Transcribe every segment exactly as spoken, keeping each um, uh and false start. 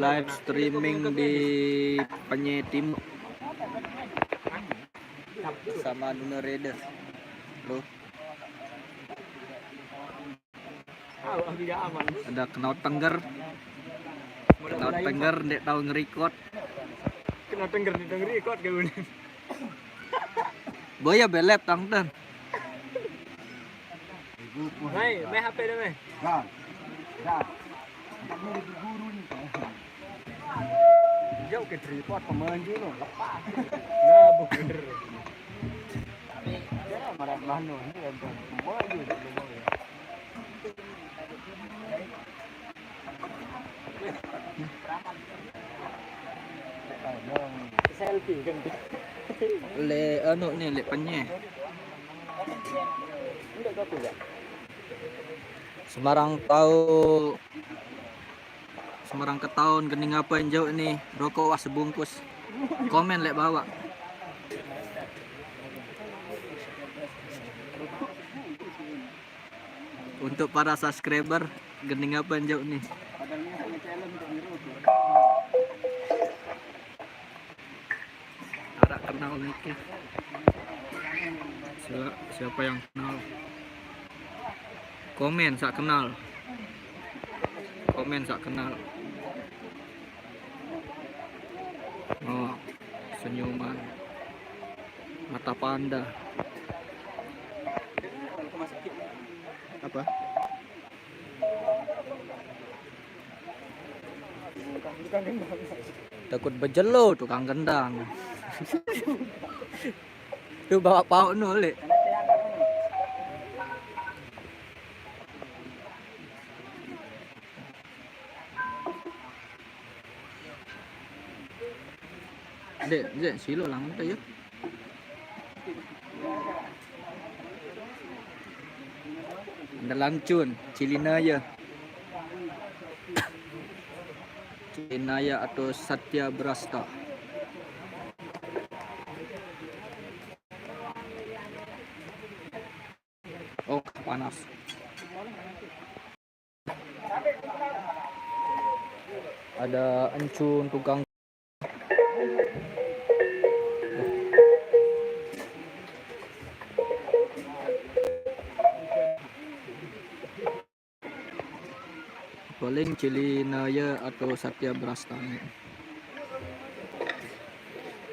Live streaming di Penye Timur bersama Nuna Reda. Loh. Ada kenal tengger. Kenal tengger, ndak tahu ngerekod. Kenal tengger, ndak tahu ngerekod, kawan. Boya belep tang ten. Mai, mai H P dah, mai. Dah. Dah. Angkat dulu di guru ni. Jauh ke tripod pemain dulu, lepas. Nah, bukan. Dia marah mano ni, pemandu dulu. Selfie kan. Le anu ni, le Penye. Semarang tau, Semarang ketaun, gending apa yang jauh ni? Rokok wah sebungkus. Komen lek bawah. Untuk para subscriber, gending apa yang jauh ni? Ada kenal niki. Sila-, siapa yang kenal? Komen sak kenal. Komen sak kenal. Oh, senyuman. Mata panda. Apa? Takut bejelo tukang gendang. Tu bawa pauk nu, Lek. Dek, dek, silo lang tu ya. Dalancun, Cilinaya. Cilinaya atau Satya Brasta. Oh, panas. Ada encun tukang. Paling Cilinaya atau Satya Brastani.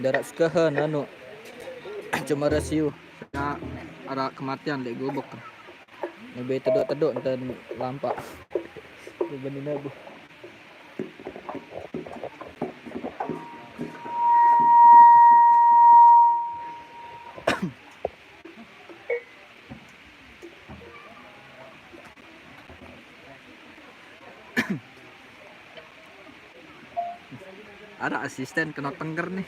Darat sukahan anu cuma rasiu. Nak arah kematian lek gubuk. Lebih tedok-tedok dan lampak. Benih nabu. Ada asisten kena tengger nih.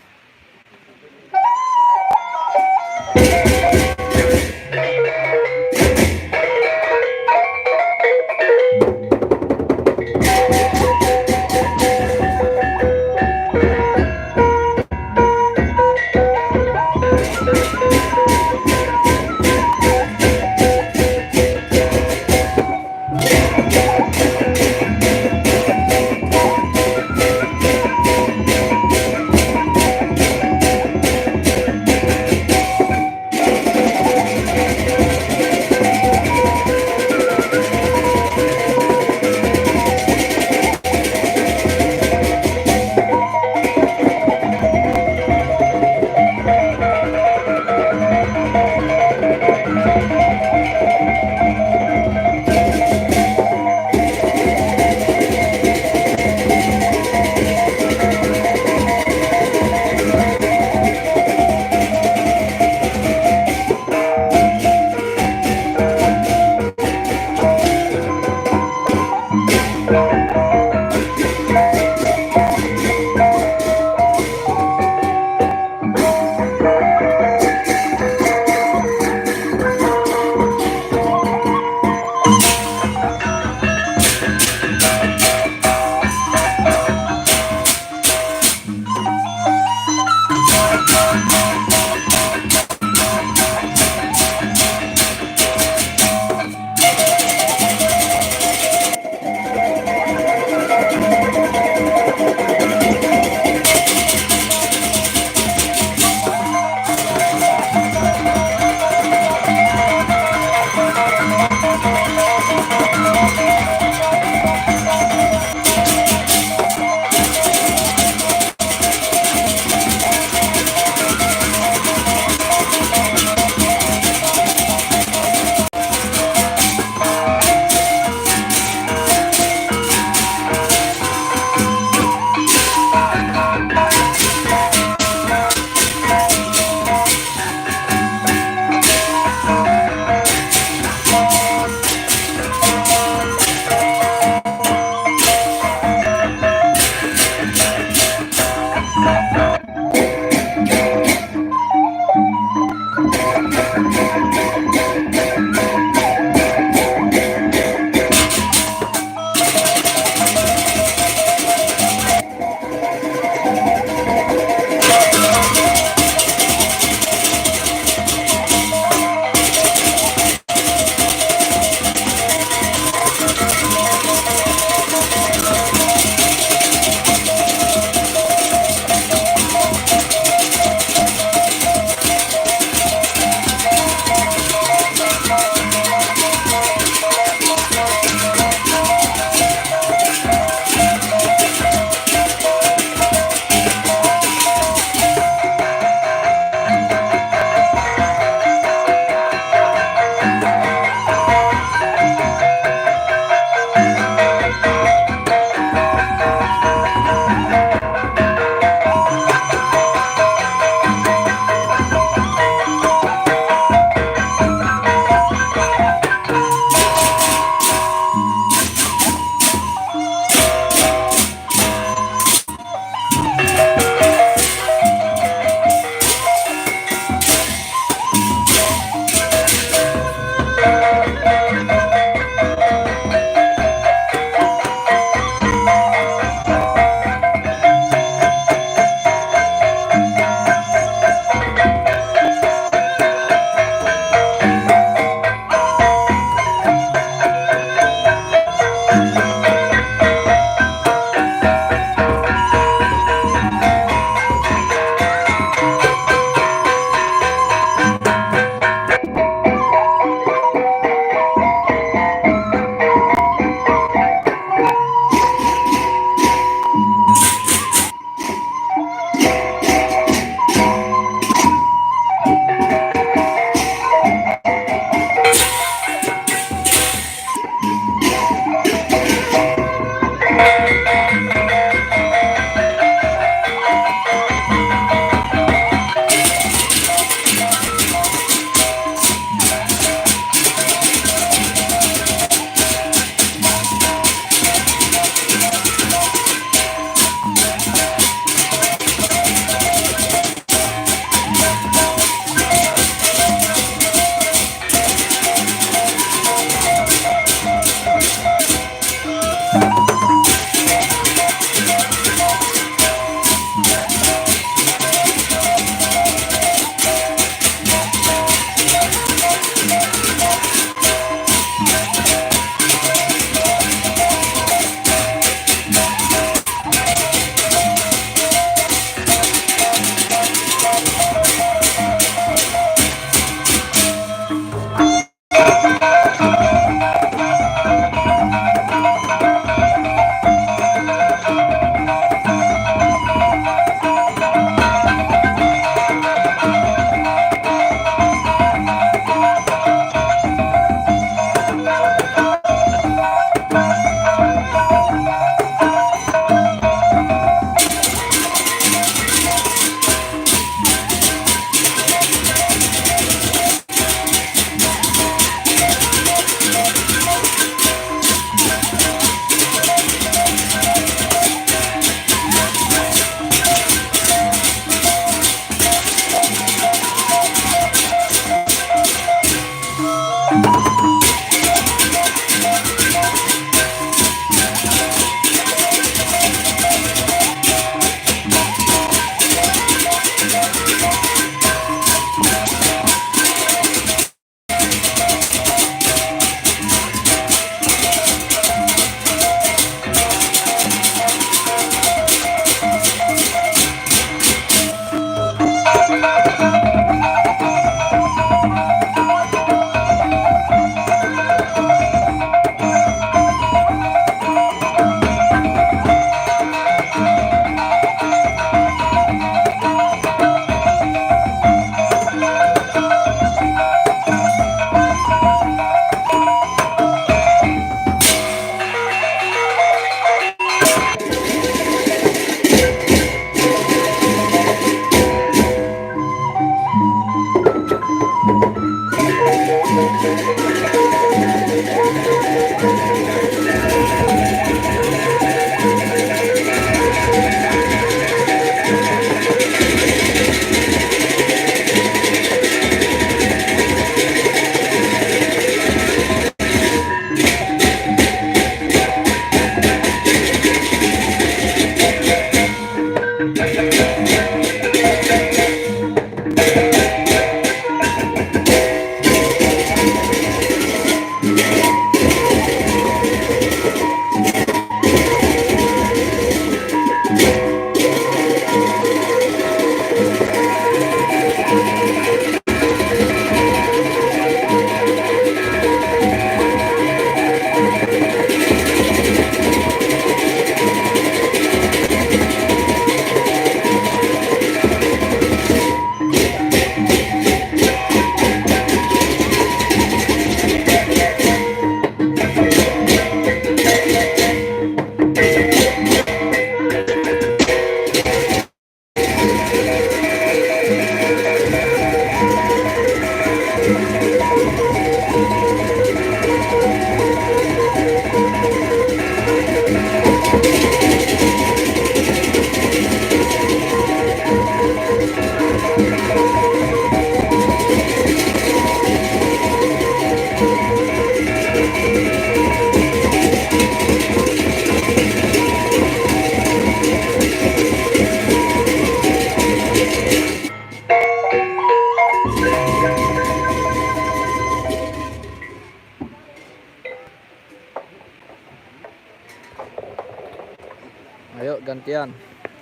Gantian,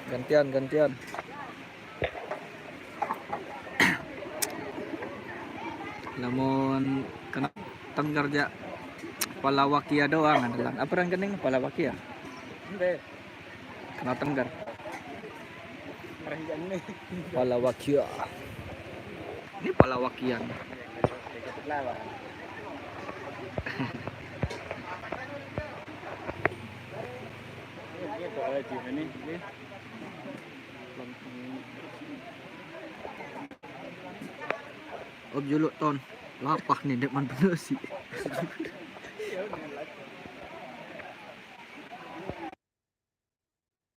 gantian, gantian. Lamun kena tengger ja palawakia doang adalah. Apa yang kening palawakia? Ende. Kena tengger. Perhatian nih. Palawakia. Ini palawakian. Lawan. Ini tuh ada di sini. Ini. Op juluk ton. Lapah nih dek man penasi.